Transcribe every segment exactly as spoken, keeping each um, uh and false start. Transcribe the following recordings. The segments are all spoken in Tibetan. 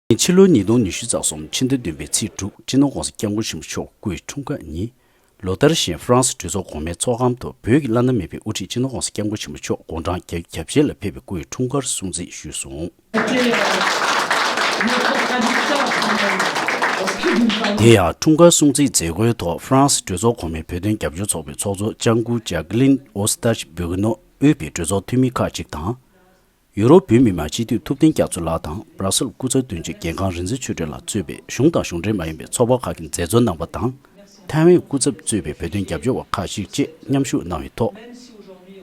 ཕྱི་ལོ་ཉིས་སྟོང་ཉི་ཤུ་རྩ་གསུམ་ཕྱི་ཟླ་བདུན་པའི་ཚེས་དྲུག་སྤྱི་ནོར་༸གོང་ས་༸སྐྱབས་མགོན་ཆེན་པོ་མཆོག་སྐུའི་འཁྲུངས་སྐར་ཉིན། ལོ་ལྟར་བཞིན་ཧྥ་རན་སི་གྲོས་ཚོགས་གོང་མའི་ཚོགས་ཁང་དུ་བོད་ཀྱི་བླ་ན་མེད་པའི་དབུ་ཁྲིད་སྤྱི་ནོར་༸གོང་ས་༸སྐྱབས་མགོན་ཆེན་པོ་མཆོག་དགུང་གྲངས་བརྒྱད་ཅུ་གྱ་བརྒྱད་ལ་ཕེབས་པའི་སྐུའི་འཁྲུངས་སྐར་སྲུང་བརྩི་ཞུས་སོང་། དེ་ཡང་འཁྲུངས་སྐར་སྲུང་བརྩིའི་མཛད་སྒོའི་ཐོག་ཧྥ་རན་སི་གྲོས་ཚོགས་གོང་མའི་བོད་དོན་རྒྱབ་སྐྱོར་ཚོགས་པའི་ཚོགས་གཙོ་ལྕམ་སྐུ་ཇཱ་ཀི་ལིན་ཨོ་སི་ཏཱ་ཇི་བུ་གི་ནོ་དབུས་པའི་གྲོས་ཚོགས་འཐུས་མི་ཁག་ཅིག་དང་། ཡུ་རོབ་བོད་མི་མང་སྤྱི་འཐུས་ཐུབ་བསྟན་རྒྱ་མཚོ་ལགས་དང་། སྦར་སེལ་སྐུ་ཚབ་དོན་གཅོད་རྒན་ཁང་རིག་འཛིན་ཆོས་སྒྲོན་ལགས་གཙོས་པའི་གཞུང་དང་གཞུང་འབྲེལ་མ་ཡིན་པའི་ཚོགས་པ་ཁག་གི་མཛད་གཙོ་རྣམ་པ་དང་། ཐའེ་ཝན་སྐུ་ཚབ་གཙོས་པའི་བོད་དོན་རྒྱབ་སྐྱོར་བ་ཁག་ཅིག་བཅས་མཉམ་ཞུགས་གནང་བའི་ཐོག་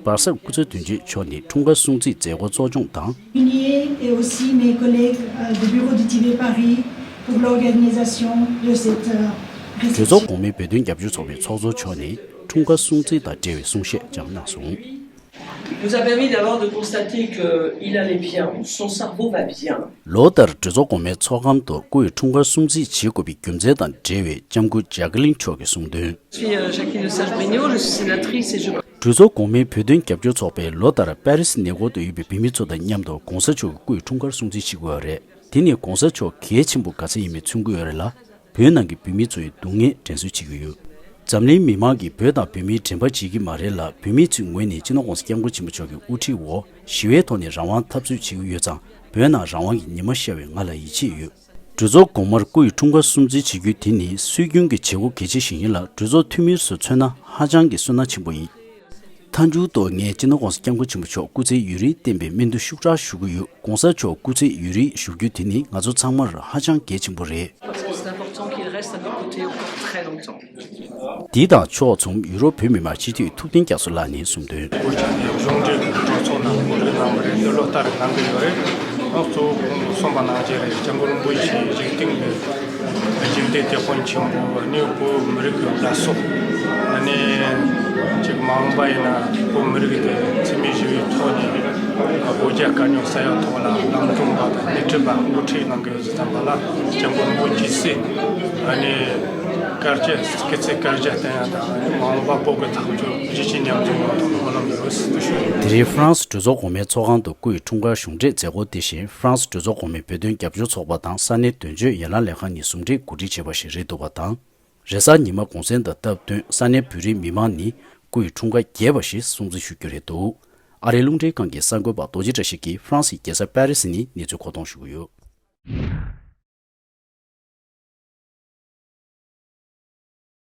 སྦར་སེལ་སྐུ་ཚབ་དོན་གཅོད་མཆོག་ནས་འཁྲུངས་སྐར་སྲུང་བརྩིའི་མཛད་སྒོ་གཙོ་སྐྱོང་དང་། Unier et aussi mes collègues euh, du bureau du Tibet Paris pour l'organisation de cette euh, གྲོས་ཚོགས་གོང་མའི་བོད་དོན་རྒྱབ་སྐྱོར་ཚོགས་པའི་ཚོགས་གཙོ་མཆོག་ནས་འཁྲུངས་སྐར་སྲུང་བརྩི་དང་འབྲེལ་བའི་གསུང་བཤད་ཀྱང་གནང་སོང་། Il nous a permis d'abord de constater qu'il allait bien, son cerveau va bien. ལོ་ལྟར་གྲོས་ཚོགས་གོང་མའི་ཚོགས་ཁང་དུ་སྐུའི་འཁྲུངས་སྐར་སྲུང་བརྩི་བྱེད་དགོས་པའི་རྒྱུ་མཚན་དང་འབྲེལ་བའི་ལྕམ་སྐུ་ཇཱ་ཀི་ལིན་མཆོག་གིས་གསུངས་དོན། Je suis euh, Jacqueline Lesage-Brignot, je suis sénatrice et je གྲོས་ཚོགས་གོང་མའི་བོད་དོན་རྒྱབ་སྐྱོར་ཚོགས་པས་ལོ་ལྟར་པེ་རི་སི་གནས་སྐོར་དུ་ཡོད་པའི་བོད་མི་ཚོ་དང་མཉམ་དུ་གོང་ས་མཆོག་གི་སྐུའི་འཁྲུངས་སྐར་སྲུང་བརྩི་བྱེད་ཀྱི་ཡོད་རེད། དེ་ནི་གོང་ས་མཆོག་གལ་ཆེན་པོ་ག་ཚོད་ཡིན་མིན་མཚོན་གྱི་ཡོད་རེད་ལ། བོད་ནང་གི་བོད་མི་ཚོའི་སྡུག་བསྔལ་དྲན་གསོ་བྱེད་ཀྱི་ཡོད། འཛམ་གླིང་མི་མང་གིས་བོད་དང་བོད་མིའི་དྲན་པ་བརྗེད་ཀྱི་མ་རེད་ལ། བོད་མི་ཚོའི་ངོས་ནས་སྤྱི་ནོར་༸གོང་ས་༸སྐྱབས་མགོན་ཆེན་པོ་མཆོག་གི་དབུ་ཁྲིད་འོག་ཞི་བའི་ཐོག་ནས་རང་དབང་འཐབ་རྩོད་བྱེད་ཀྱི་ཡོད་ཙང་། བོད་ནང་རང་དབང་གི་ཉི་མ་ཤར་བའི་ང་ལ་ཡིད་ཆེས་ཡོད། གྲོས་ཚོགས་གོང་མར་སྐུ་ཡི་འཁྲུངས་སྐར་སྲུང་བརྩི་བྱེད་རྒྱུ་དེ་ནི་སྲོལ་རྒྱུན་གྱི་བྱེད་སྒོ་གལ་ཆེ་ཞིག་ཡིན་ལ། གྲོས་ཚོགས་འཐུས་མི་ཚོས་མཚོན་ན་ཧ་ཅང་གི་བསོད་ནམས་ཆེན་པོ་ཡིན། མཐའ་མཇུག་ཏུ་ངས་སྤྱི་ནོར་༸གོང་ས་༸སྐྱབས་མགོན་ཆེན་པོ་མཆོག་སྐུ་ཚེ་ཡུན་རིང་བརྟན་པའི་སྨོན་འདུན་ཤུགས་དྲག་ཞུ་གི་ཡོད། གོང་ས་མཆོག་སྐུ་ཚེ་ཡུན་རིང་བཞུགས་རྒྱུ་དེ་ནི་ང་ཚོ་ཚང་མར་ཧ་ཅང་གལ་ཆེན་པོ་རེད། Parce que c'est important qu'il reste à nos côtés encore très longtemps. འདི་དང་ཕྱོགས་མཚུངས་ཡུ་རོབ་བོད་མི་མང་སྤྱི་འཐུས་ཐུབ་བསྟན་རྒྱ་མཚོ་ལགས་ནས་གསུངས་དོན། སྐུ་ཕྱྭ་ནས་གཞུང་འབྲེལ་གྱི་གྲོས་ཚོགས་ནང་གོ་སྒྲིག་གནང་བ་རེད། འདི་ལོ་ལྟར་གནང་གི་ཡོད་རེད། ཨོ་གཙོ་བོ་གསུངས་པ་ནང་བཞིན་རེད། སྐྱབས་མགོན་རིན་པོ་ཆེའི་འཇིག་རྟེན་གྱི་འཇིག་རྟེན་དེད་དཔོན་ཆེན་པོ། ཨ་ནི་བོད་མི་རིགས་ཀྱི་བདག་སོ། ཨ་ནི་ཅིག་མ་འོངས་པ་ཡིན་ན་བོད་མི་རིགས་དེ་འཚེ་མེད་ཞི་བའི་ཐོག་ནས་བོད་རྒྱ་དཀའ་རྙོག་སེལ་ཡག་ཐོག་ལ་ལམ་སྟོན་པ་དང་སྣེ་ཁྲིད་པ་འགོ་ཁྲིད་གནང་གི་ཡོད་ཙམ་པ་ལ་སྐྱབས་མགོན་རིན་པོ་ཆེ་སྲིད། ཨ་ནི་བསྐལ་བརྒྱ་སྐུ་ཚེ་བསྐལ་བརྒྱར་བརྟན་ཡག་དང་། ཨ་ནི་མ་འོངས་པ་བོད་ཀྱི་འཐབ་རྩོད་གཞིས་བྱེས་མཉམ་འཛོམས་ཡོང་ཐབས་སྨོན་ལམ་ཡོད་ཟེར་དུ་ཞུ། དེ་རིང་ཧྥ་རན་སི་གྲོས་ཚོགས་གོང་མའི་ཚོགས་ཁང་དུ་སྐུ་ཡི་འཁྲུངས་སྐར་གཞུང་འབྲེལ་མཛད་སྒོ་དེ་བཞིན་ཧྥ་རན་སི་གྲོས་ཚོགས་གོང་མའི་བོད་དོན་རྒྱབ་སྐྱོར་ཚོགས་པ་དང་ས་གནས་དོན་གཅོད་ཡན་ལག་ལས་ཁང་གཉིས་ཟུང་འབྲེལ་གོ་སྒྲིག་བྱས་པ་ཞིག་རེད་འདུག་པ་དང་། རེས་གཟའ་ཉི་མ་གུང་སེང་དང་སྟབས་བསྟུན་ས་གནས་བོད་རིགས་མི་མང་ནས་སྐུ་ཡི་འཁྲུངས་སྐར་རྒྱས་པ་ཞིག་སྲུང་བརྩི་ཞུ་རྒྱུ་རེད་འདུག། ཨ་རིའི་རླུང་འཕྲིན་ཁང་གི་གསར་འགོད་པ་རྡོ་རྗེ་བཀྲ་ཤིས་ཀྱིས་ཧྥ་རན་སིའི་རྒྱལ་ས་པེ་རི་སི་ནས་གནས་ཚུལ་མཁོ་གཏོང་ཞུ་གི་ཡོད།